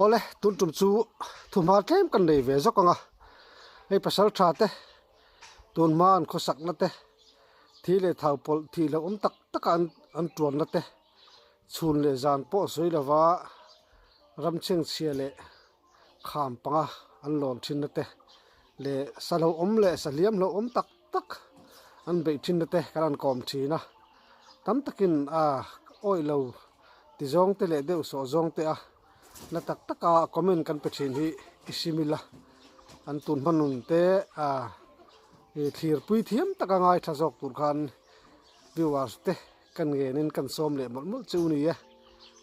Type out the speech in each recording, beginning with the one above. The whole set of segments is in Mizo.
Awle, tun tum chu thuhma tlem kan nei ve zawk ang a, hei pasal tha te tun hma an khawsakna te, thi leh thau pawlh thih loh awm tak taka an an tuanna te, chhun leh zan pawh sawi lova ram chhengchhia leh kham panga an lawn thinna te leh sa lo awm leh sa hliam lo awm tak tak an beih thinna te kan han kawm thin a, tam takin a awih lo ti zawng te leh deuh sawh zawng te a na tak taka comment kan pe thin hi i sim ila an tun hmanun te a thlir pui thiam taka ngaithla zawk tur khan viewers te kan ngenin kan sawm leh mawlh mawlh chu ni e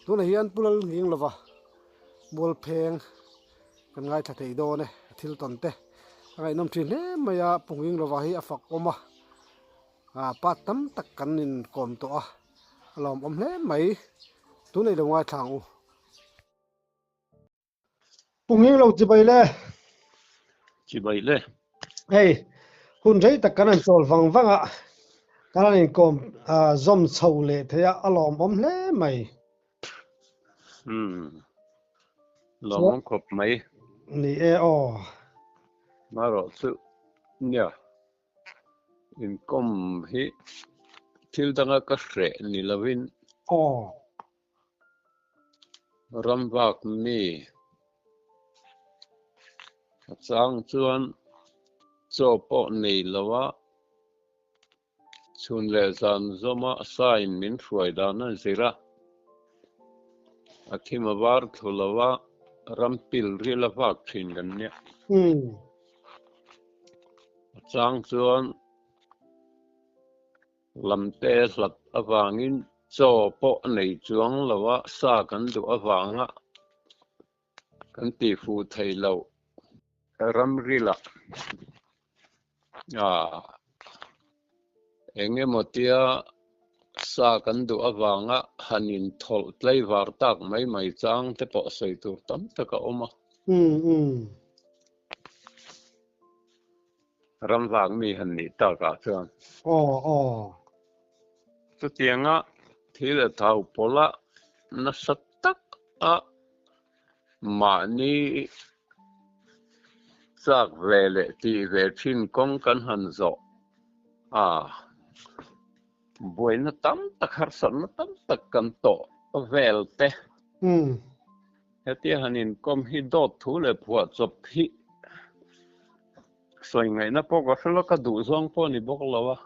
tunah hian Pu Lalnghing lova Mualpheng kan ngaithla thei dawn e a thil tawn te a ngaihnawm thin hle mai a Pu Nghing lova hi a fak awm a ah part tam tak kan inkawm tawh a a lawmawm hle mai tunei lo ngaithla ang u. Pu Nghing lo chibai le. Chibai le. Hei hun rei tak kan han chawl vang vang a kan han inkawm zawm chho leh thei a a lawmawm hle mai. Umm. Lawmawm khawp mai. Ni e aw. Marawh chu nia inkawm hi thil danga ka hreh ni lovin. Aw. Ram vak mi a chang chuan chaw pawh nei lo a. Chhun leh zan zawma sain min hruai dan a zir a, a thim a var thlu lo a, ram pil ril a vak thin kan nia. A chang chuan lamte hlat avangin chaw pawh a nei chuang lo a, sa kan duh avanga kan tihfuh thei loh ram rilah ah eng emaw tia sa kan duh avanga han inthawlh tlaivar tak mai mai chang te pawh sawi tur tam tak a awm a. Ram vang mi han nih takah chuan. Aw aw. Chutianga thil a thau pawlh a nasa tak a mahni chak ve leh tih ve thin kawng kan han zawh a, buaina tam tak harsatna tam tak kan tawh vel te. Hetia han inkawm hi dawt thu leh phuahchawp hi sawi ngaihna pawh ka hre lo, ka duh zawng pawh a ni bawk lo a.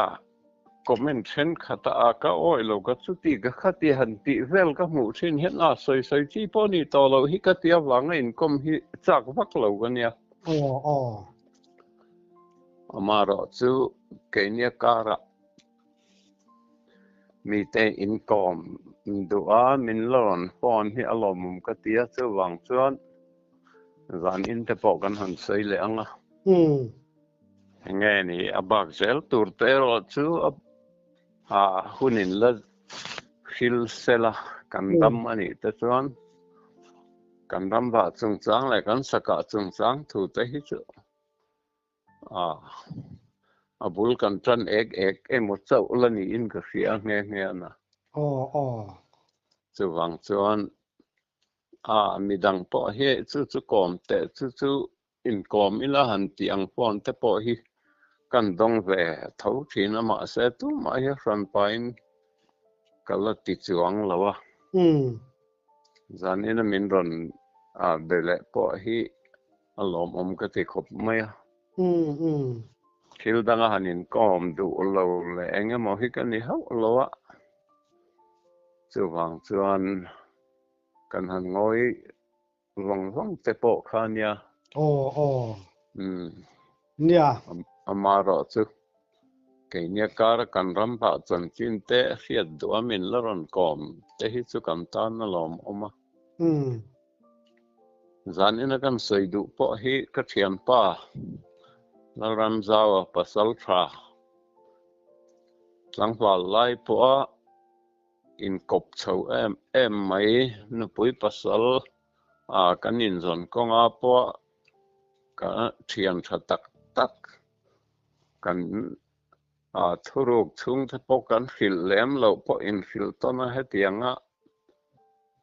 A comment thenkhat a a ka awih lo ka chuti ka khati han tih vel ka hmuh thin hian a sawi sawi chi pawh ni tawh loh hi ka ti avanga inkawm hi chak vak lo ka nia. Aw aw. Amaherawh chu keini a karah Mite inkawm duh a, min la rawn phone hi a lawmawm ka ti a, chuvang chuan zan in te pawh kan han sawi leh ang a. Enge ni a bak zel tur te erawh chu a hun in la hril sel a, kan dam a nih te chuan kan ram vah chungchang leh kan sakah chungchang thu te hi chu A, a bul kan tan ek ek emaw chauh la niin ka hria nghe nghe a na. Aw, aw. Chuvang chuan a midang pawh hi chu chu kawm teh chu chu inkawm ila han tih ang phone te pawh hi kan dawng ve tho thin a mahse tumah hi hranpain ka la ti chuang lo a. Zanina min rawn be leh pawh hi A lawmawm ka ti khawp mai a. Thil danga han inkawm duh lo leh eng emaw hi ka ni hauh lo a. Chuvang chuan kan han ngawi vawng vawng te pawh kha a nia. Aw aw. Nia. Amaherawh chu keini kara kan ram pah chanchin te hriat duh a min la rawn kawm te hi chu kan tan a lawmawm a. Zanina kan sawi duh pawh hi ka thianpa Lalramzaua pasal tha tlangval lai pawha inkawp chho em em mai nupui pasal ah kan inzawn kawnga pawh ka thian tha tak tak kan thuruk chhungte pawh kan hrilh lem loh pawh inhrilh tawn a hetianga.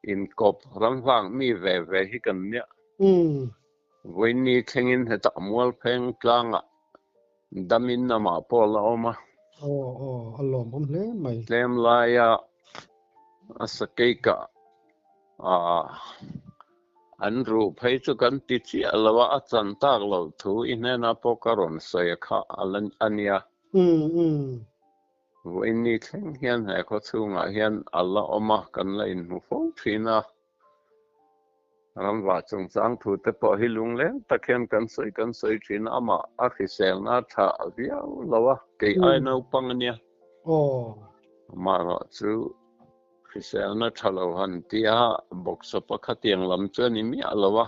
Inkawp ramvang mi ve ve hi kan nia. Vawiinni thlengin hetah Mualpheng tlangah damin amah pawh a la awm a. Aw aw, a lawmawm hle mai. Tlem laia a sakei kah an ruh phei chu kan ti chiah lo a, a chan tak loh thu i hnenah pawh ka rawn sawi kha a nia. Vawiinni thleng hian he khaw chhungah hian a la awm a, kan la inhmu fo thin a. Ramvah chungchang thu te pawh hi lungleng tak hian kan sawi kan sawi thin a, amah a hriselna a tha viau lo a, kei ai naupang a nia. Amaherawh chu hriselna tha lo han tia bawksawp a khatiang lam chu a ni miah lo a.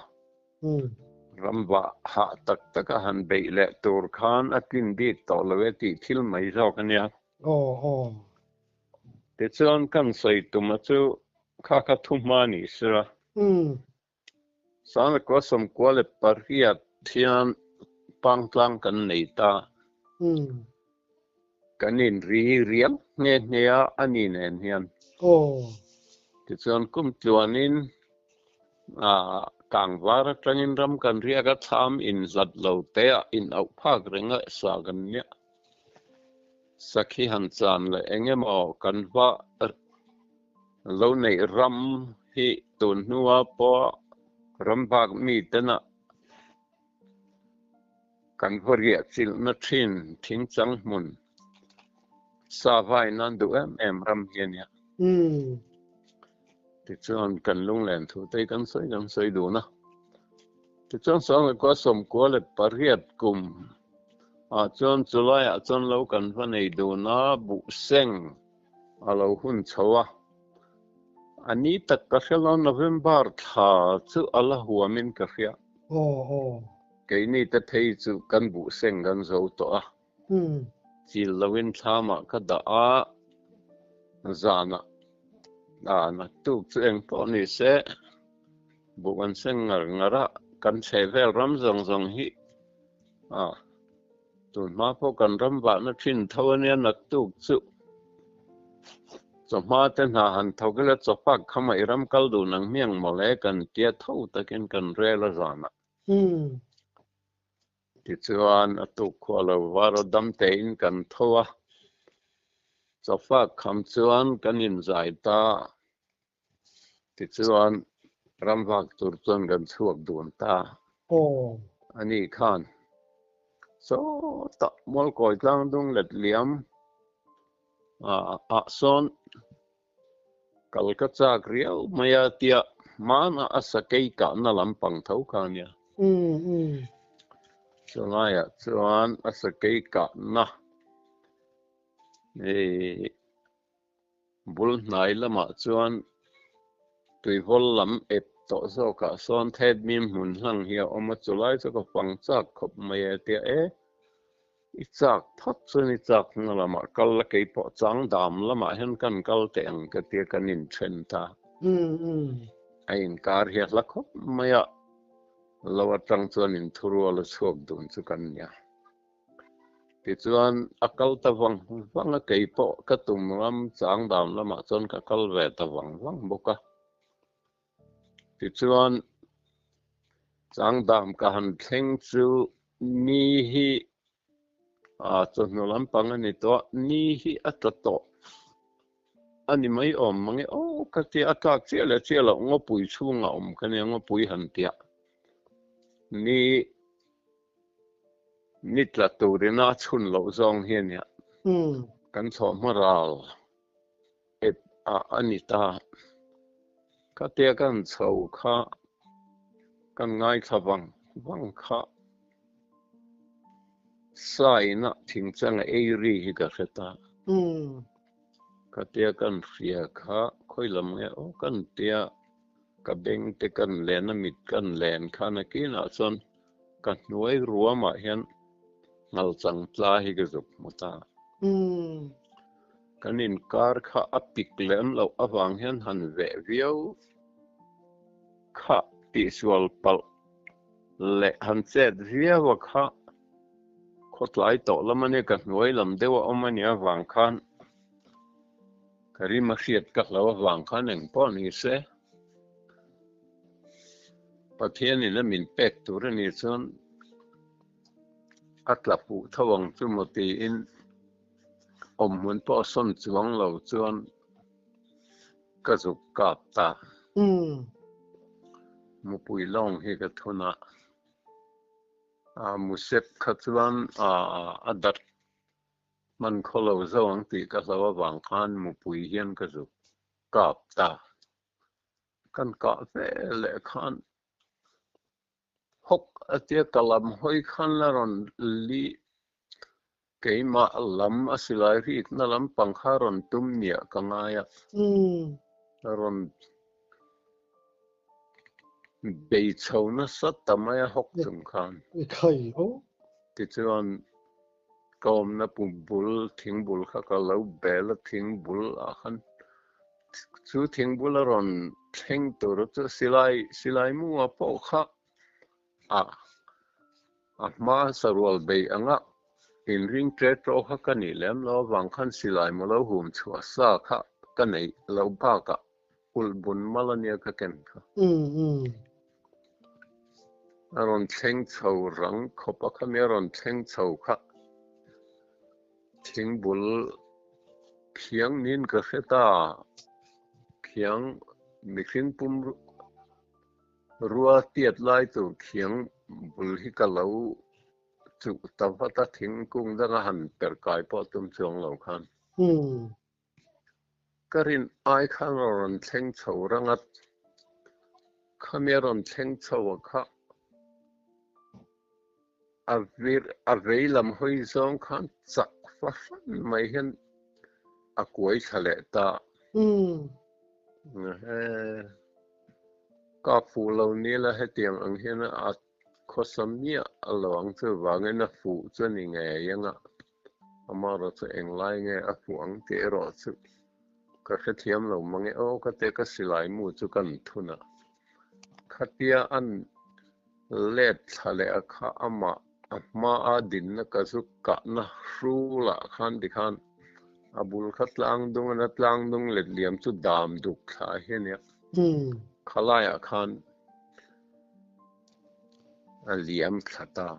Ramvah hah tak taka han beih leh tur khan a tlin bik tawh lo e tih thil mai zawk a nia. Tichuan kan sawi tuma chu kha kha thu hma ni sir a. Sangrekua sawmkua leh pariat hian pangtlang kan nei ta. Kan inri riau nghe nghe a a ni nen hian. Tichuan kum tluanin kangvar atangin ram kan riak a thlam inzat lo te ah inauh phak reng a sa kan nia. Sakhi han chan leh eng emaw kan va lo neih ram hi tun hnua pawh ram bak mi tena kan va riah chilhna thin thingchang hmun sa vai nan duh em em ram hi a nia. Tichuan kan lunglen thu te hi kan sawi kan sawi dun a. Tichuan Sangekua sawmkua leh pariat kum ah chuan chulaiah chuan lo kan va nei dun a, buhseng a lo hun chho a. A ni tak ka hria lo, November thla chu a la huamin ka hria. Keini te phei chu kan buhseng kan zo tawh a. Chil loin thlamah ka dah a, zanah naktuk chu eng pawh ni se buh kan seng ngar ngar a, kan chhehvel ram zawng zawng hi tun hma pawh kan ram vahna thin tho a nia naktuk chu chawhma te hna han thawk ila chawfak kha mah i ram kal duh nang hmiang mawle kan tia tho takin kan rel a zanah. Tichuan, a tuk khuah lo var aw dam tein kan tho a, chawfak kham chuan kan inzai ta. Tichuan, ramvak tur chuan kan chhuak dun ta. Ani khan sawtah Mualkawi tlangdung let liam ah sawn kal ka chak riau mai a tia hmanah a sakei kahna lampang tho kha a nia. Chulaiah chuan a sakei kahna ih bul hnai lamah chuan tuivawl lam ep tawh zawkah sawn thedmim hmun hlang hi a awm a, chulai chu ka fang chak khawp mai a tia e. I chak phawt chuan i chak hna lamah kal la keipawh chang dam lamah hian kan kal teh ang ka tia kan inthen ta. A inkar hi a hla khawp mai a, lo atang chuan inthurual a chhuak dun chu kan nia. Tichuan a kal ta vang vang a, keipawh ka tum ram chang dam lamah chuan ka kal ve ta vang vang bawk a. Tichuan chang dam ka han thleng chu Ni hi chawhnu lampang a ni tawh a, ni hi a tla tawh a ni mai awm mang e aw ka tia, a tlak chiah leh chiah loh ngawpui chhungah awm ka nia ngawpui han tiah ni ni tla turin a chhun loh zawng hi a nia, kan chhawhma ral ep ah a ni ta. Khatia kan chho kha kan ngaithla vang vang kha saina thingchang a ei ri hi ka hre ta. Khatia kan hria kha khawi lam nge aw kan tia ka beng te kan len a mit kan len kha nakinah chuan ka hnuai ruamah hian ngalchang tla hi ka zuk hmu ta. Kan inkar kha a pik lem loh avang hian han veh viau kha tihsual palh leh han chet viau a kha khawtlai tawh lam a nia, ka hnuai lam deuh a awm a nia avang khan ka rim a hriat ka hlo avang khan engpawh ni se. Pathianin a min pek tur a nih chuan a tla fuh tho ang chu maw tiin awmhmun pawh a sawn chuang lo chuan ka zuk kap ta. Mupui lawng hi ka thun a, musep kha chuan a darh hman khaw lo zo ang tih ka hlo avang khan mupui hian ka zuk kap ta. Kan kah ve leh khan hawk a tia ka lam hawi khan la rawn li keimah lam a silai rikna lampang kha rawn tum niah ka ngai a, rawn bei chho nasa ta mai a hawk chung khan. Tichuan Ka awmna pu bul thing bul kha ka lo bel a, thing bul ah khan chu thing bul a rawn thleng tur chu silai silai mu ah pawh kha a a hma sarual bei anga inring ṭe ṭaw kha ka nih lem lo avang khan silai mu lo hum chhuah sa kha ka neih loh bakah ulh bun mal ania ka ken kha. A rawn thleng chho rang khawp a, khami a rawn thleng chho kha thingbul khiang niin ka hre ta, khiang mihring pum rua tiat lai tur khiang bul hi ka lo chuh ta vat a, thingkung danga han perh kai pawh tum chuang lo khan. Ka rin ai khan a rawn thleng chho rang a, khami a rawn thleng chho a kha a vir a vei lam hawi zawng khan chak fahran mai hian a kuai thla leh ta. He ka fuh lo nila hetiang ang hian a khawsa miah lo ang chuvangin a fuh chu a ni ngei ang a. Amaherawh chu englai nge a fuh ang tih erawh chu ka hrethiam lo mang e aw ka tia ka silai mu chu kan thun a, khatia an let thla leh a kha amah a hma a dinna ka zu kahna hrulah khan tikhan a bul kha tlang dung a na tlang dung let liam chu dam duk thla hi a nia, khalaiah khan a liam thla ta.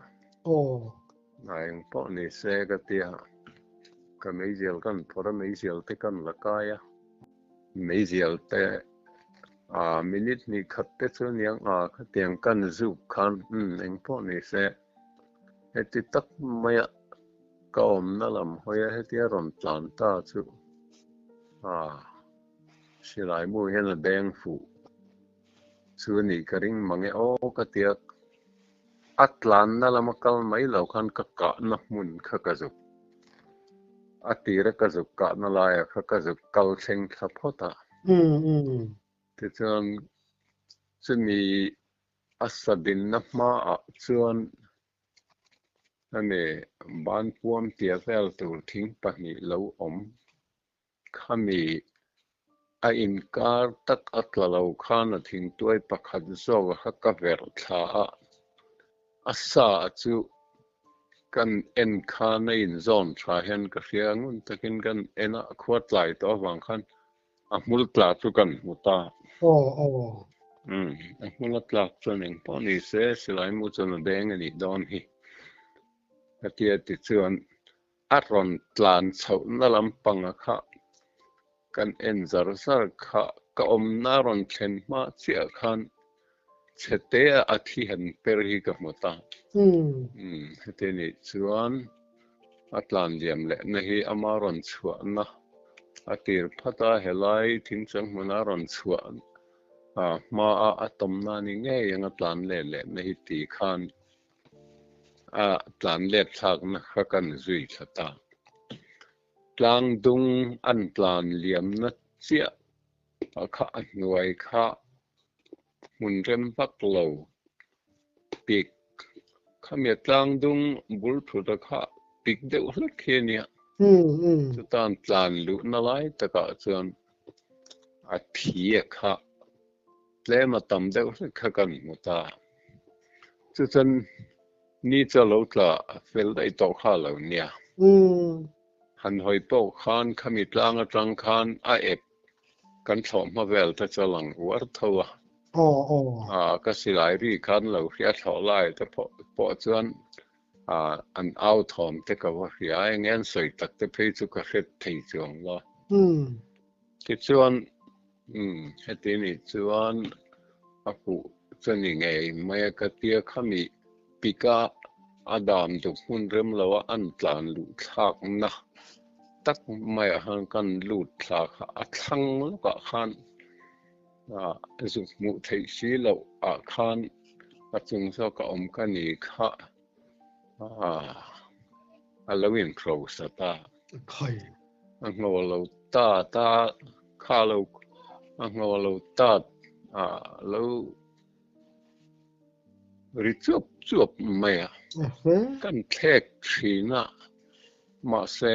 A eng pawh ni se ka tia, ka meizial kan phawrh a, meizial te kan la kai a, meizial te ah minute hnih khat te chu aniang a khatiang kan zuk khan umm eng pawh ni se heti tak maia ka awmna lam hawi a hetia rawn tlan ta chu ah silai mu hian a beng fuh chu a nih ka ring mange aw ka tia. A tlanna lama kal mai lo khan ka kahna hmun kha ka zuk. A tira ka zuk kahna laia kha ka zuk kal thleng thla phawt a. Tichuan chumi a sa dinna hmaah chuan ani banpuam tia vel tur thing pahnih lo awm Khami a inkar tak a tla lo khan a thingtuai pakhat zawk a kha ka verh thla a, a sa chu kan en khan a inzawn tha hian ka hria a, ngun takin kan en a, khua tlai tawh avang khan a hmul tla chu kan hmu ta. Aw aw. Umm, a hmul a tlak chuan engpawh ni se silai mu chuan a deng a nih dawn hi ka tia tichuan A rawn tlan chhohna lampanga kha kan en zar zar kha ka awmna a rawn thlen hma chiah khan chhete a a thi han per hi ka hmu ta. Umm heti nih chuan a tlan liam lehna hi ama rawn chhuahna a tir phat a, helai thingchang hmuna a rawn chhuah hma a a tawmna ni ngei anga tlan leh lehna hi ti khan A tlan let thlakna kha kan zui thla ta. Tlang dung an tlan liamna chiah a kha a hnuai kha hmun rem vak lo pik khami tlang dung bul thut a kha pik deuh hlek hi a nia. Chutan tlan luhna lai takah chuan a thi a kha Tlem a tam deuh hlek kha kan hmu ta. Chuchuan ni chu a lo tla fel daih tawh kha a lo nia. Han hawi pawh khan khami tlang atang khan a ep kan thlawh hma vel te chu a lang uar tho a. Aw aw. Ah ka silai ri khan lo hria thlawh lai te pawh pawh chuan ah an au thawm te ka va hria a, enge an sawi tak te phei chu ka hre thei chuang lo. Tichuan umm heti nih chuan a fuh chu ni ngei mai a ka tia khami pika a dam duk hmun rem lo a an tlan luh thlakna tak maiah khan kan lut thla kha a thlang lawkah khan zuk hmuh theih si loh ah khan a chung zawk a awm ka ni kha a lo inhrosa ta. A hnaw lo ta ta kha lo a hnaw lo ta a lo ri chuap chuap mai a. Kan thlek thin a, mahse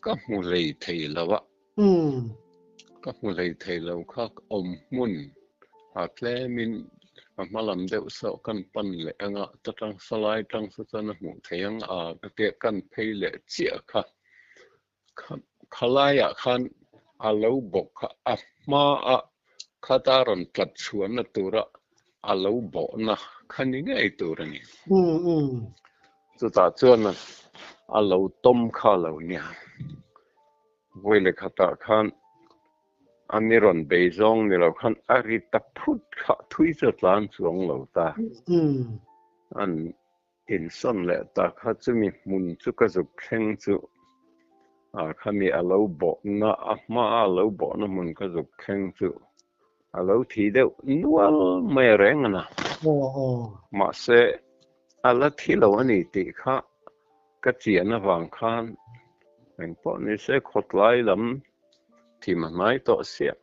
ka hmu hlei thei lo a. Ka hmu hlei thei lo kha awm hmun a tlemin a hma lam deuh sawh kan pan leh ang a, ta tang salai tang saw chuan a hmuh theih ang a ka tia kan phei leh chiah kha. Khalaiah khan a lo bawk kha a hmaa khata rawn tlat chhuahna tura a lo bawhna kha ni ngei tur a ni. Chutah chuan a lo tawm kha lo nia. Vawi leh khatah khan a ni rawn bei zawng ni lo khan a ri ta phut kha thui chu a tlan chuang lo ta. An Insawn leh ta kha chumi hmun chu ka zuk thleng chu ah khami a lo bawhna a hma a lo bawhna hmun ka zuk thleng chu a lo thi deuh nual mai a reng a na. Mahse a la thi lo a ni tih kha ka chian avang khan engpawh ni se khawtlai lam thim a hnai tawh siah.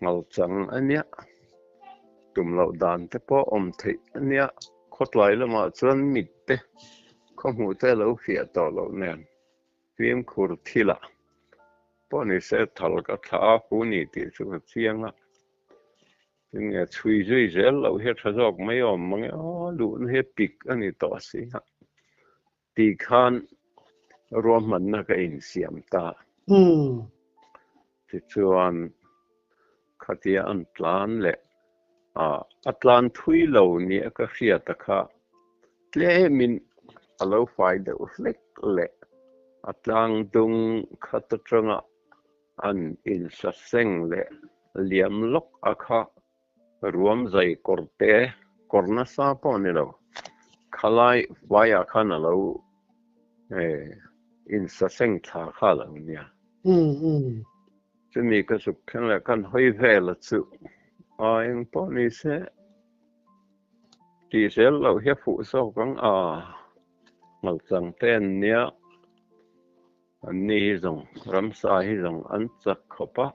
Ngalchang a nia, tum loh dan te pawh awm theih a nia, khawtlai lamah chuan mit te khawhmuh te a lo fiah tawh loh nen fimkhur thilah pawh ni se thal ka thlah a, hu ni tih chu ka chiang a, tinge chhui zui zel loh hi a tha zawk mai awm mang e aw, luhna hi pik a ni tawh si a tih khan ruahmanna ka insiam ta. Tichuan, khatia an tlan leh a tlan thui lo nia ka hriat a kha tlemin a lo fai deuh hlek leh a tlang dung khat atanga an insaseng leh liam lawk a kha Ruam zai kawr te, kawr nasa pawh a ni lo. Khalai faiah khan a lo insaseng thla kha a lo nia. Chumi ka zuk thleng leh khan hawi vel a chu a eng pawh ni se tih zel loh hi a fuh zawk ang a, ngalchang te an nia. An ni hi zawng, ramsa hi zawng an chak khawp a,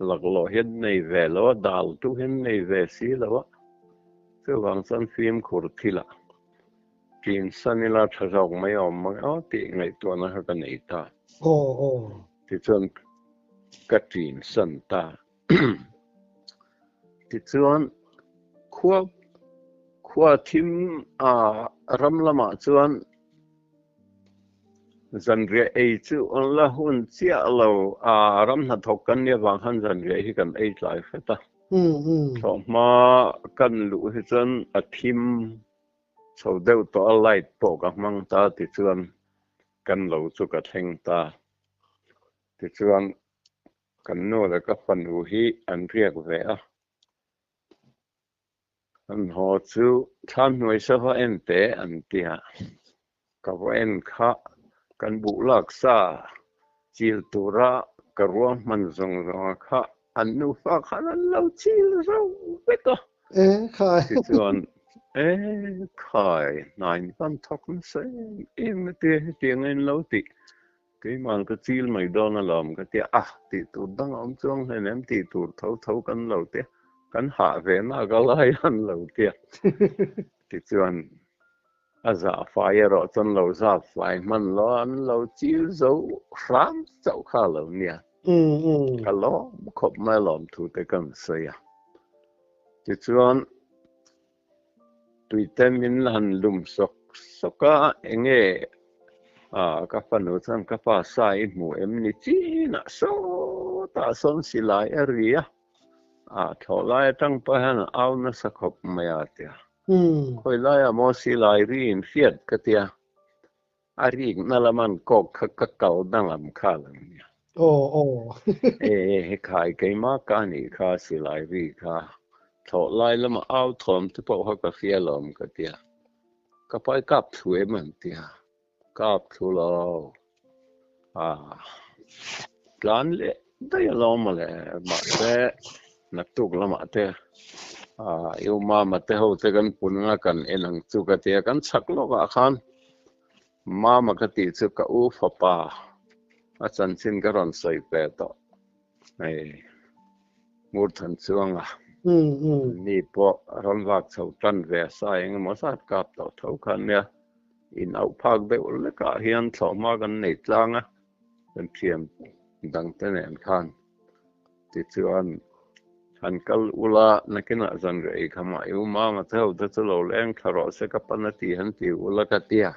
laklawh hi an nei ve lo a, dal tu hi an nei ve si lo a, chuvang chuan fimkhur thil ah ṭin san ila ṭha zawk mai awm mang aw tih ngaihtuahna kha ka nei ta. Tichuan ka ṭin san ta. Tichuan khua khua thim a ram lamah chuan Zanriah ei chu an la hun chiah lo a, ram hnathawk kan nih avang khan zanriah hi kan ei tlai hret a. Thlawhhma kan luh hi chuan a thim chho deuh tawh a, light pawh ka hmang ta tichuan kan lo chu ka thleng ta. Tichuan kan nu leh ka fanu hi an riak ve a. An haw chu thlam hnuai sava en teh an ti a, ka va en kha kan buh lak sa chil tura ka ruahman zawng zawnga kha an nufa khan an lo chil zo vek a. Tichuan e khai hnain kan thawk nasa em em a tia hetiang a in lo tih Keimah ka chil mai dawn alawm ka tia, a tih tur dang a awm chuang hlen em tih tur tho tho kan lo tia, kan hah ve nak a lai an lo tia. Tichuan a zah fai erawh chuan lo zap fai hman lo a, an lo chil zo hram chauh kha a lo nia. Ka lawm khawp mai alawm thu te kan sawi a. Tichuan Tuite min han lum sawk sawk a, enge ka fanu chuan ka pa sa i hmu em ni chinah sawtah sawn silai a ri a. A thlawh lai atang pawh hian a au nasa khawp mai a tia. Khawi laiah maw silai ri in hriat ka tia. A rikna lam an kawk kha ka kal danglam kha a lo nia. Aw aw. E he khai keimah ka nih kha silai ri kha thlawh lai lama au thawm te pawh kha ka hria lawm ka tia. Ka pai kap thlu em an tia. Kap thlu lo. A tlan leh daih alawm mawle mahse naktuk lamah te i u mama te ho te kan pun anga kan en ang chu ka tia kan chhak lawkah khan mama ka tih chu ka u fapa a chanchin ka rawn sawi ve tawh hei Ngurthan Chuanga ni pawh rawn vak chho tan ve a sa engemaw zat kap tawh tho khan nia. In auh phak deuh lekah hian thlawhhma kan nei tlang a, kan thiam dangte nen khan. Tichuan, han kal ula, nakinah zanriah ei kha mah i u mama te ho te chu lo leng thla rawh se ka pan a ti han ti ula ka tia,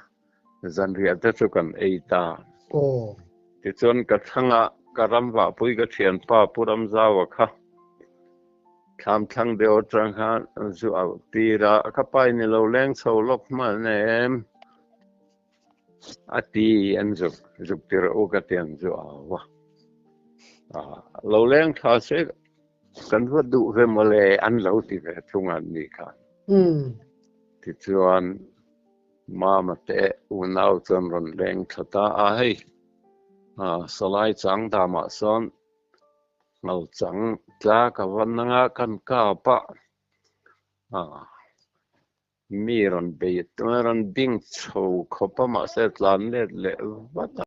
zanriah te chu kan ei ta. Tichuan ka thlangah ka ramvahpui ka thianpa Pu Ramzaua kha Thlam thlang deuh atang khan zu auh tir a, ka pa in i lo leng chho lawk hman em? A ti an zuk zuk tir u ka ti an zu au a. Lo leng tha se kan va duh ve mawle an lo ti ve thung an ni khan. Tichuan Mama te unau chuan rawn leng thla ta a, hei Salai Changdamah sawn Ngauchang tla ka va nang a kan kap a, mi rawn bei a rawn ding chho khawp a mahse a tlan let leh vat a,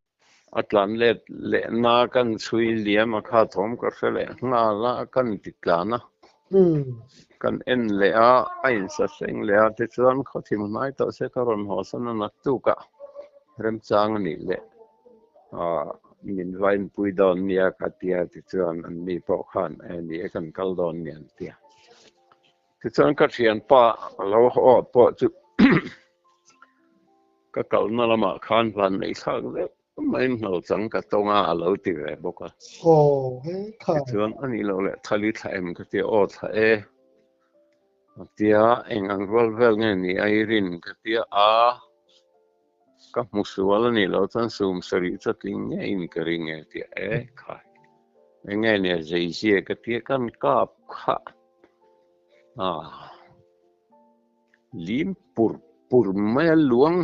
a tlan let leh na kan chhui liam a kha thawm ka hre leh nghal a kan ti tlan a, kan en leh a, a insaseng leh a tichuan khawthim hnai tawh se ka rawn haw san a naktuk a remchang a nih leh. Min vainpui dawn nia ka tia tichuan an ni pawh khan e ni e kan kal dawn nia an tia. Tichuan ka thianpa a lo haw pawh chu ka kalna lamah khan van neih thlak deuh maiin hnawlchang ka tawng a a lo ti ve bawk a. Tichuan a nih loh leh thali thla em ka tia aw thla e a tia eng ang rual vel nge ni a i rin ka tia a. Ka hmu sual a nih loh chuan sum sarih chu a tling ngeiin ka ring e tih e khai. Enge nia zeizia ka tia kan kap kha a lim pur pur mai a luang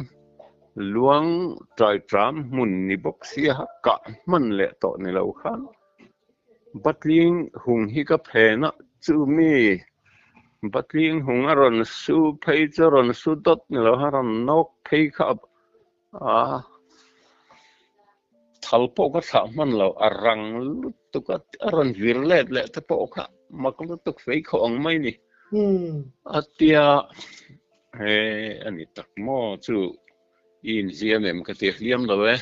luang tai tram hmun ni bawk sia kah hman leh tawh ni lo khan Batling hung hi ka phen a chumi Batling hung a rawn su phei chu a rawn su dawt ni lo a rawn nawk phei kha a thal pawh ka thlah hman lo a rang lutuk a a rawn vir let leh te pawh kha mak lutuk fei khawh ang mai ni a tia he a ni tak maw chu i inhliam em ka ti hliam lo e.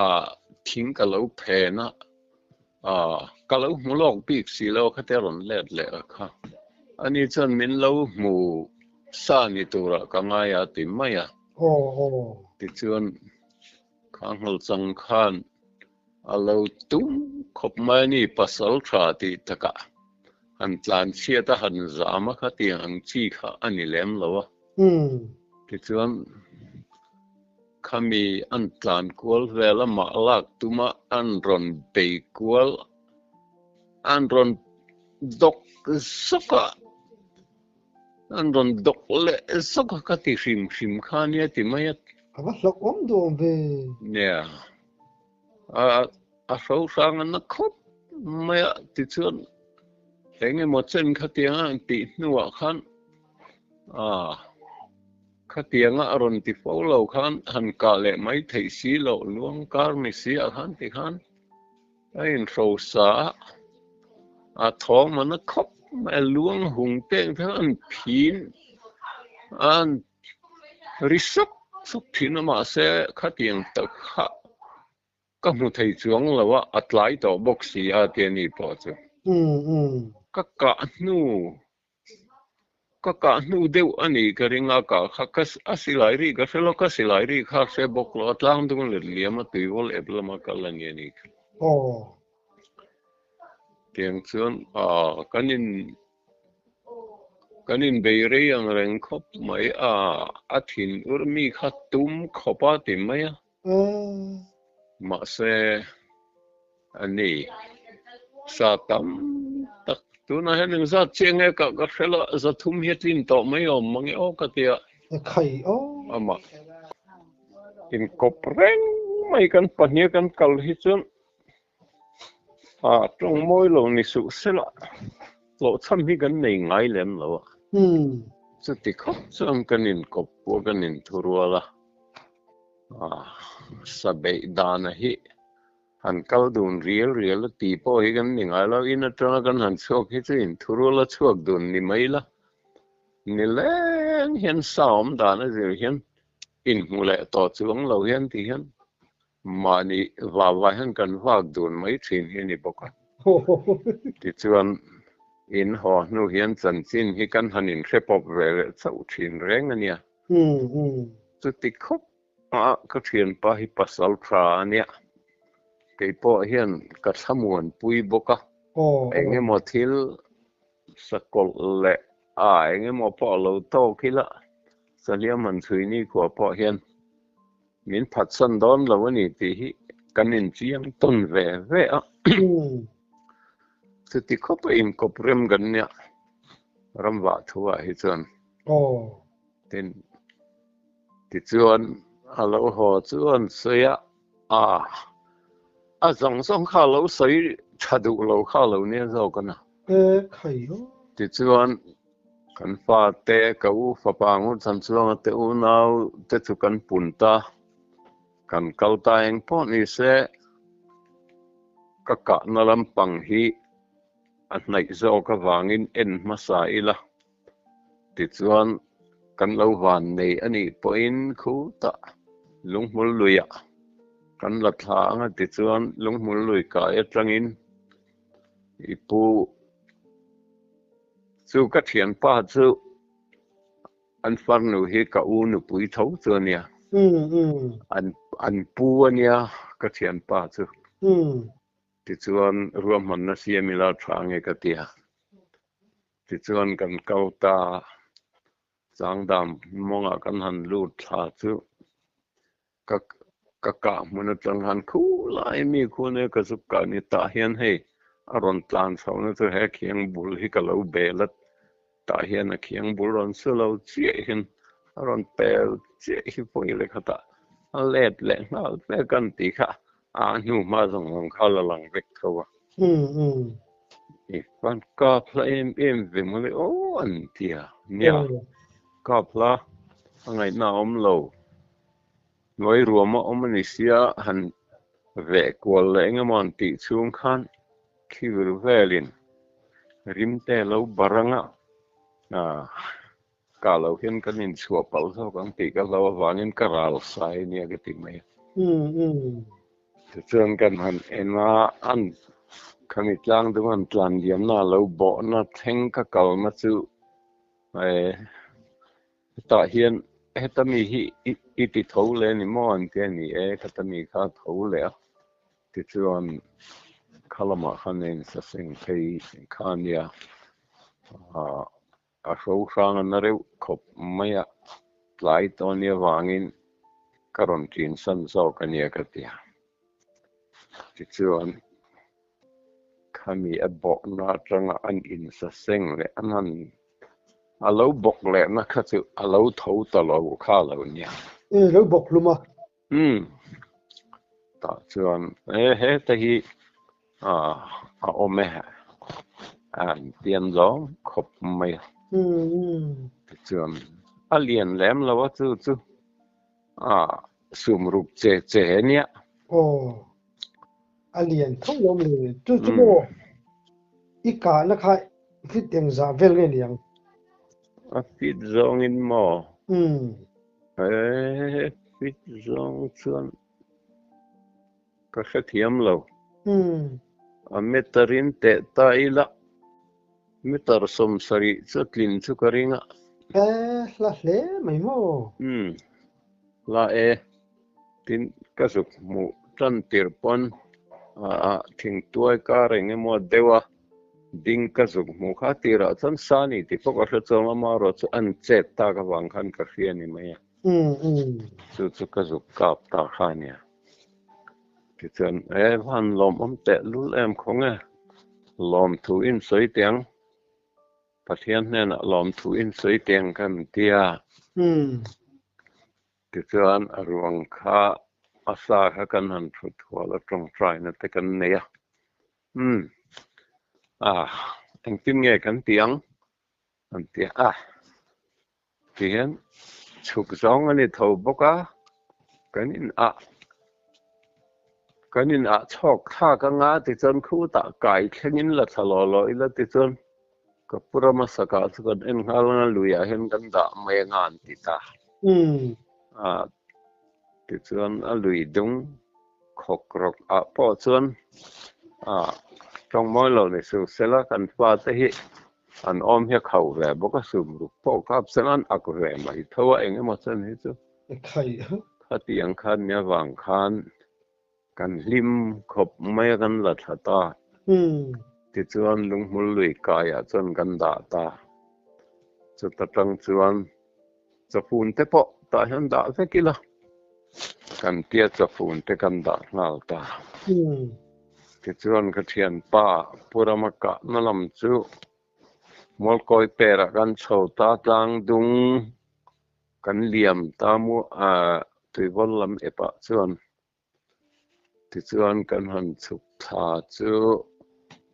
Ah thing ka lo phen a, ah ka lo hmu lawk bik si lo khatia rawn let leh a kha. Ani chuan min lo hmu sa ni turah ka ngai a ti mai a. Tichuan kha nghalchang khan a lo tum khawp mai a ni pasal tha tih takah han tlan chhiat a han zam a khatiang ang chi kha a ni lem lo a. Tichuan Khami an tlan kual vel a mah lak tuma an rawn bei kual, an rawn dawk zawk a, an rawn dawk leh zawk a ka ti hrim hrim kha nia ti mai a. A va hlauhawm duh awm ve. Nia, a a hro hrang a na khawp mai a tichuan eng emaw chen khatianga an tih hnuah khan ah. Khatianga a rawn ti fo lo khan han kah leh mai theih si loh luang kar ni si ah khan ti khan a inhrosa a, a thawm a na khawp mai a, luang hung teng te khan an phin a, an ri sawk sawk thin a mahse khatiang tak kha Ka hmu thei chuang lo a, a tlai tawh bawk si a tia ni pawh chu. Ka kah hnu, ka kah hnu deuh a ni ka ring a, kah kha ka a silai ri ka hre lo, ka silai ri kha a hre bawk lo, a tlang dung let liam a tuivawl ep lama kal a ni a ni kha. Tiang chuan ah kan in kan in bei rei ang reng khawp mai a, a thin ur mi kha tum khawp a ti mai a. Mahse a ni sa tam tak tunah hian engzat chiah nge ka ka hre lo a, zathum hi a tlin tawh mai awm mange aw ka ti a. Amah inkawp reng mai kan pahnih a kan kal hi chuan Ah, tawng mawi lo ni suh sela, hlawhchham hi kan nei ngai lem lo a. Chuti khawp chuan kan inkawp pawh kan inthurual a, ah, sa beih dana hi han kal dun rial rial a tih pawh hi kan ni ngai lo, in atanga kan han chhuak hi chu inthurual a chhuak dun ni mai la, nileng hian sa awm dan a zir hian inhmu leh tawh chuang lo hian ti hian Mahni vah vah hian kan vak dun mai thin hi a ni bawk a. Tichuan, in haw hnu hian chanchin hi kan han inhre pawp ve leh chauh thin reng a nia. Chuti khawp a ka thianpa hi pasal tha a nia. Kei pawh hian ka thlamuanpui bawk a. Eng emaw thil sakawlh leh a eng emaw pawh a lo tawk ila, Sahliam han chhui ni khua pawh hian Min phatsan dawn lo a ni tih hi kan inchiang tawn ve ve a. Chuti khawp a inkawp rem kan nia ram vah thu ah hi chuan. Tin, tichuan a lo haw chu an sawi a, a a zawng zawng kha a lo sawi tha duh lo kha a lo nia zawk a na. Tichuan Kan fate, ka u fapa Ngurtham Chuanga te unau te chu kan pun ta, kan kal ta eng pawh ni se, ka kahna lampang hi a hnaih zawk avangin en hmasa ila, tichuan kan lo van nei a nih pawhin khutah lunghmul luiah kan la thla ang a, tichuan lunghmul lui kai atangin i pu Chu ka thianpa chu an farnu hi ka u nupui tho chu a nia. An an pu a nia ka thianpa chu. Tichuan ruahmanna siam ila tha nge ka ti a. Tichuan kan kal ta Changdam mawngah kan han lut thla chu Ka ka kah hmun atang khan khu lai mi khu nia ka zuk kah ni tah hian hei a rawn tlan chho na chu he khiang bul hi ka lo bel a tah hian a khiang bul rawn su lo chiah hian a rawn pel chiah hi vawi leh khatah a let leh nghal vek an tih kha a hnu hma zawng zawng kha la lang vek tho a. I fan kap hla em em ve mawle aw an ti a nia kap hla a ngaihna a awm lo. Hnuai ruam a awm a ni sia, han veh kual leh eng emaw an tih chhung khan khi vil velin rim te lo bar ang a, kah loh hian kan inchhuah palh zawk ang tih ka hlau avangin ka ral sai a nia ka ti mai a. Tichuan kan han en a, an khami tlang dung an tlan liamna a lo bawhna thleng ka kalna chu Hetah hian heta mi hi i ti tho leh a ni maw an ti a ni e, khata mi kha a tho leh a, tichuan kha lamah khan a insaseng phei kha a nia, a hro hrang a na reuh khawp mai a, tlai tawh a nih avangin ka rawn ṭinsan zawk a nia ka ti a, tichuan. Khami a bawkna atanga an insaseng leh an han a lo bawk lehna kha chu a lo tho ta lo kha lo nia. E lo bawk hlum a. Umm tah chuan e heta hi a a awm e an pian zawng khawp mai a. Tichuan a lian lem lo a chu chu a sumruk che che nia. Aw. A lian tho lawm le. Chu chu maw i kahna kha fit eng zah vel nge niang? A fit zawngin maw? He fit zawng chuan ka hrethiam lo. A meter in teh ta ila meter 70 chu a tlin chu ka ring a. E hla hle mai maw? Hla e. Tin, ka zuk hmuh tan tirh pawn thingtuai kar eng emaw deuh a. Ding ka zuk hmuh kha tirah chuan sa ni tih pawh ka hre chuang amaherawh chu an chet tak avang khan ka hria ni mai a. Chu chu ka zuk kap ta kha a nia. Tichuan e van lawmawm teh lul em khaw nge lawmthu in sawi tiang Pathian hnenah lawmthu in sawi tiang kan ti a. Tichuan a ruang kha a sa kha kan han thut hual a tawngtaina te kan nei a. Umm ah engtin nge kan ti ang an ti a ti hian chhuk zawng a ni tho bawk a kan in ah kan in ah chhawk thlak anga tichuan khutah kai thlengin la thla law law ila tichuan ka pu rama sakah chu kan en nghal anga luiah hian kan dah mai anga an ti ta ah tichuan a lui dung Khawk rawk ah pawh chuan ah tawng mawi lo ni suh sela kan fate hi an awm hi a khauh ve bawk a sum ruk pawh kap sela an ak ve mai tho a eng emaw chen hi chu khatiang khan nia vang khan kan hlim khawp mai a kan la thla ta tichuan lunghmul lui kaiah chuan kan dah ta chuta tang chuan Chawfun te pawh tah hian dah vek ila, kan tia chawfun te kan dah nghal ta. Tichuan ka thianpa Pu Rama kahna lam chu Mualkawi perah kan chho ta, tlang dung kan liam ta mu Tuivawl lam epah chuan. Tichuan kan han chhuk thla chu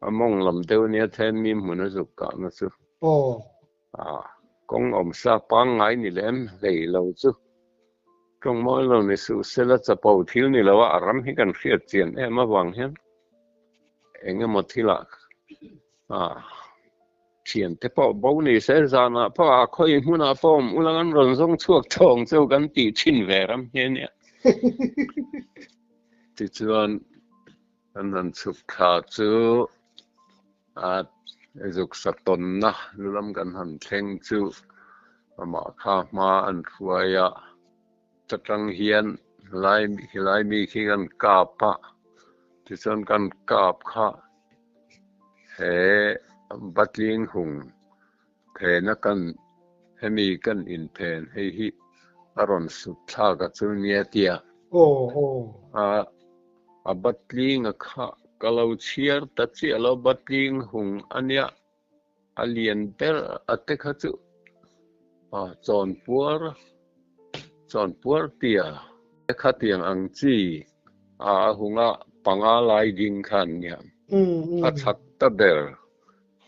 a mawng lam deuh ania then mi hmun a zuk kahna chu. A kawng awmsa pangngai ni lem hlei lo chu tawng mawi lo ni suh sela chapo thil ni lo a, a ram hi kan hriat chian em avang hian eng emaw thilah a Thiante pawh bo ni se zanah pawh a khawi hmunah pawh awm ula kan rawn zawng chhuak thawng chu kan tih thin ve ram hi a nia. Tichuan kan han chhuk thla chu a zuk sa tawnna lu lam kan han thleng chu amah kha hma an hruai a, ta tang hian lai helai mi khi kan kap a, tichuan kan kap kha He Batling hung phena kan hemi kan inphen hei hi a rawn sut thlak a chu nia tia. A a Batling a kha ka lo chhiar ta chiah lo Batling hung a nia a lian ber a te kha chu a chawnpuar chawnpuar tia te khatiang ang chi a a hunga panga lai ding kha an nia a chak ta ber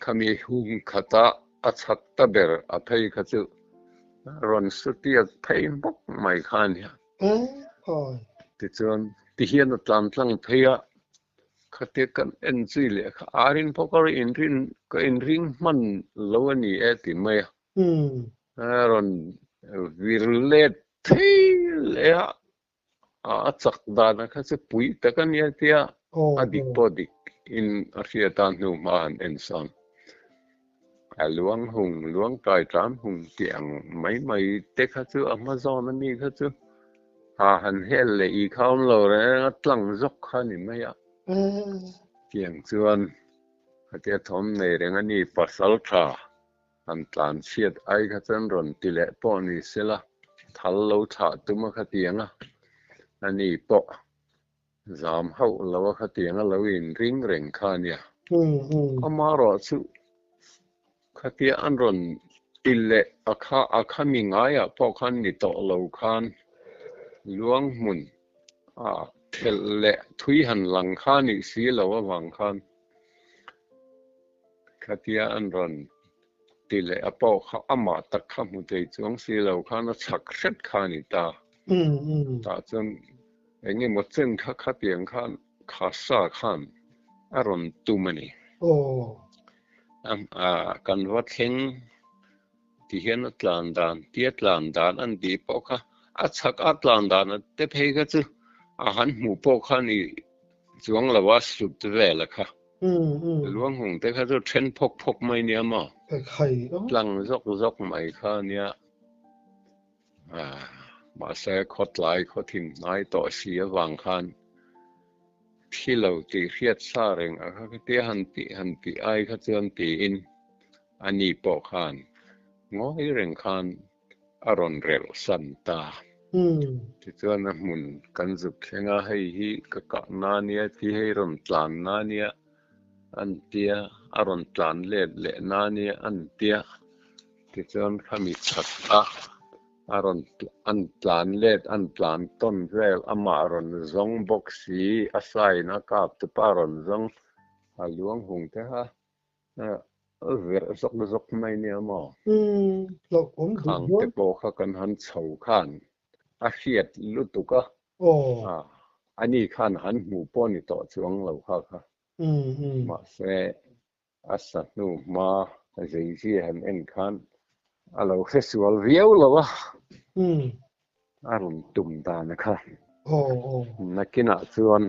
khami hung khata a chak ta ber a phei kha chu rawn sutiak phei bawk mai kha a nia tichuan tihian a tlan tlang phei a Khatia kan en zui leh kha arin pawh ka inrin ka inring hman lo a ni e ti mai a. A rawn vir let thei leh a, a chak dan a kha chu pui tak a nia tia a dik pawh dik in a hriat a hnu hma han en sawn. A luang hung luang kai tlan hung tih ang mai mai te kha chu a hma zawn a mi kha chu Ha han hel leh i kha awm lo reng a tlang zawk kha ni mai a. Tiang chuan khatia thawm nei reng a ni pasal tha han tlan chhiat ai kha chuan rawn ti leh pawh ni sela thal lo thlah tum a khatiang a, a ni pawh zam hauh lo a khatiang a lo inring reng kha a nia. Amaherawh chu Khatia an rawn ti leh a kha a khami ngaiah pawh khan ni tawh lo khan luang hmun a thelh leh thui han lang kha nih si lo avang khan khatia an rawn ti leh a pawh kha amah tak kha hmu thei chuang si lo khan a chhak hret kha a ni ta. Tah chuan eng emaw chen kha khatiang khan kha sa khan a rawn tum a ni. Kan va thleng ti hian a tlan dan tia tlan dan an tih pawh kha a chhak a tlan dan a te phei kha chu a han hmuh pawh kha ni chuang lo a sut vel a kha luang hung te kha chu then phawk phawk mai nia maw tlang zawk zawk mai kha nia mahse khawtlai khaw thim hnai tawh si avang khan. thi lo tih hriat sa reng a kha khatia han tih han tih ai kha chuan tiin ani pawh khan ngawi reng khan a rawn relh san ta. Tichuan a hmun kan zuk thleng a, hei hi ka kah na nia ti hei rawn tlan na nia an tia, a rawn tlan let leh na nia an tia. Tichuan khami chhat a a rawn an tlan let an tlan tawn vel amah rawn zawng bawk si a sign a kap te pawh a rawn zawng a luang hung te kha verh zawk zawk mai nia maw? Khang te pawh kha kan han chho khan a hriat lutuk a, ani khan han hmuh pawh ni tawh chuang lo kha kha mahse A sa hnu hma zeizia han en khan a lo hre sual viau lo a, a rawn tum dan a kha. Nakinah chuan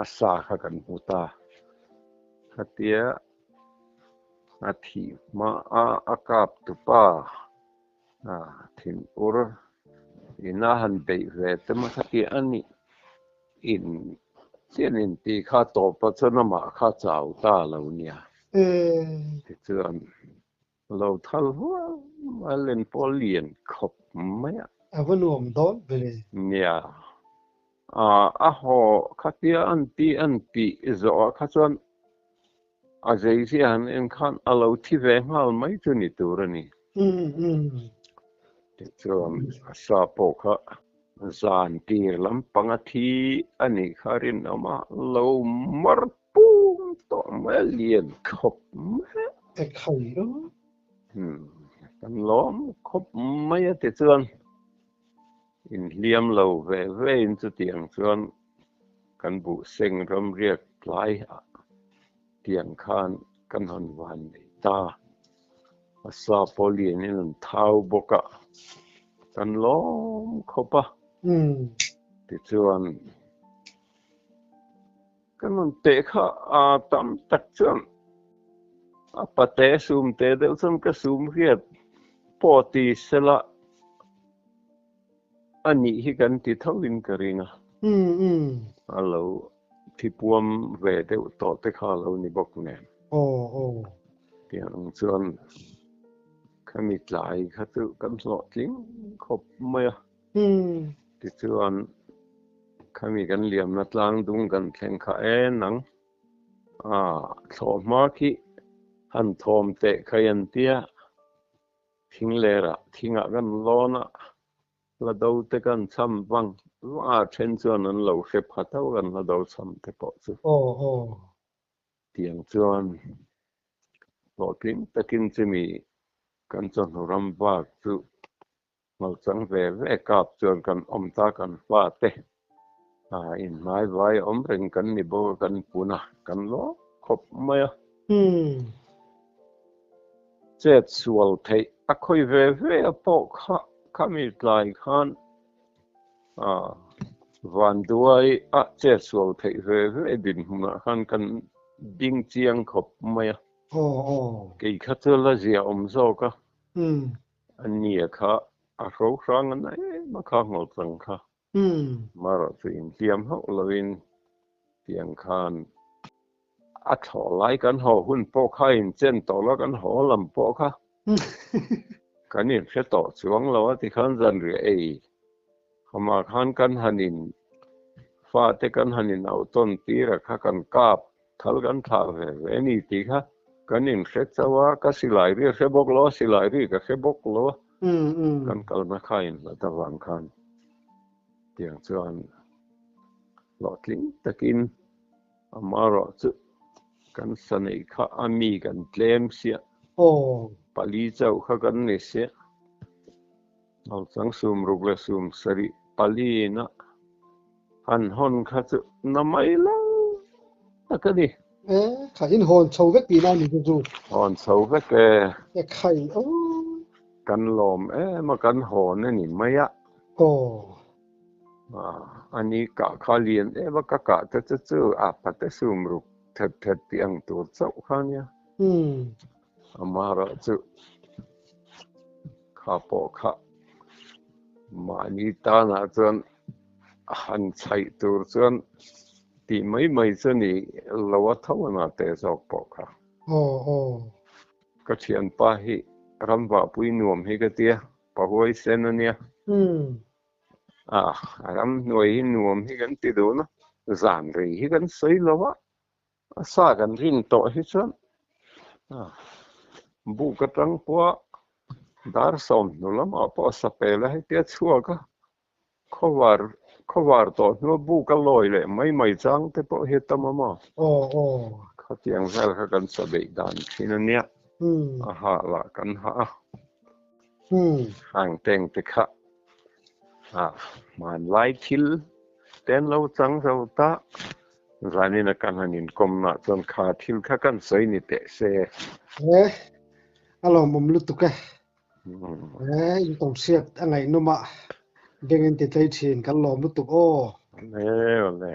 a sa kha kan hmu ta. Khatia a thih hma a a kap tupa thinur ina han beih ve te maw khatia a nih. In chian in tih kha tawpa chuan amah kha chau ta lo nia. Tichuan lo thal hual a len pawh a lian khawp mai a. A va nuam dawn ve le. Nia. A haw khatia an tih an tih zawhah kha chuan a zeizia han en khan a lo thi ve nghal mai chu ni tur a ni. Tichuan a sa pawh kha Zan tir lampang a thi a nih kha rinawm a lo mar pum tawh mai a lian khawp mai a. E khai ro. Kan lawm khawp mai a tichuan inhliam lo ve ve in chutiang chuan kan buh seng ramriak tlai ah tiang khan kan hawn van nei ta. A sa pawh lianin an thau bawk a, kan lawm khawp a. Tichuan, kan rawn teh kha a tam tak chuan a pate sum te deuh chuan ka sum hriat pawh ti sela a nih hi kan ti tho in ka ring a. A lo thipuam ve deuh tawh te kha a lo ni bawk nen. Tiang ang chuan khami tlai kha chu kan hlawhtling khawp mai a. Tichuan khami kan liamna tlang dung kan thleng kha en ang. Thlawh hma khi han thawm teh khai an tia. Thing lerah thingah kan lawn a, hla do te kan cham vang vang a, then chuan an lo hre pha tho kan hla do cham te pawh chu. Tiang chuan hlawhtling takin chumi kan chawhnu ram vak chu ngauchang ve ve kap chuan kan awm ta kan fate inhmai vai awm reng kan ni bawk a kan pun a kan lawk khawp mai a. Chet sual theih a khawi ve ve a pawh kha khami tlai khan Vanduai a chet sual theih ve ve dinhmunah khan kan ding chiang khawp mai a. Kei kha chu la zia awm zawk a. A nia kha a hro hrang a na em a kha ngawlchang kha. Marawh chu inhliam hauh loin tiang khan A thlawh lai kan haw hun pawh kha inchen tawh lo, kan haw lam pawh kha kan inhre tawh chuang lo a tikhan zanriah ei hamah khan kan han in fate kan han in auh tawn tir a kha kan kap thal kan thlah ve ve ni tih kha kan inhre chauh a, ka silai ri a hre bawk lo a, silai ri ka hre bawk lo a, kan kalna kha inhlat avang khan tiang chuan hlawhtling takin Amaherawh chu kan sa neih kha a mi kan tlem sia. Aw. Pali chauh kha kan ni sia. Nauchang sum ruk leh sum sarih pali ina han hawn kha chu na mai lo tak a ni. E, kha in hawn chho vek tihna a ni chu chu. Hawn chho vek e. E khai aw. Kan lawm em a kan hawn a ni mai a. Aw. Ani kah kha lian em a, ka kah te chu chu a pate sum ruk that that tih ang tur chauh kha nia. Amaherawh chu kha pawh kha mahni tanah chuan han chhaih tur chuan tih mai mai chu ni lo a tho a na teh zawk pawh kha. Aw aw. Ka thianpa hi ramvahpui nuam hi ka tia, pahuaisen a nia. A ramhnuai hi nuam hi kan ti dun a, zan rei hi kan sawi lo a, a sa kan rin tawh hi chuan buk atang pawha dar 20 lamah pawh a sa pel a hetia chhuak a, khawvar khawvar tawh hnua buk a lawi leh mai mai chang te pawh hi a tam a maw? Khatiang vel kha kan sa beih dan thin a nia, a hah lah kan hah a. Hang teng te kha ah hmanlai thil te an lo chang zo ta, zanin a kan han inkawmna chuan kha thil kha kan sawi ni teh se. E, a lawmawm lutuk e. E, in tawng hriat a ngaihnawm a, beng in ti tlei thin, kan lawm lutuk aw. E, awle.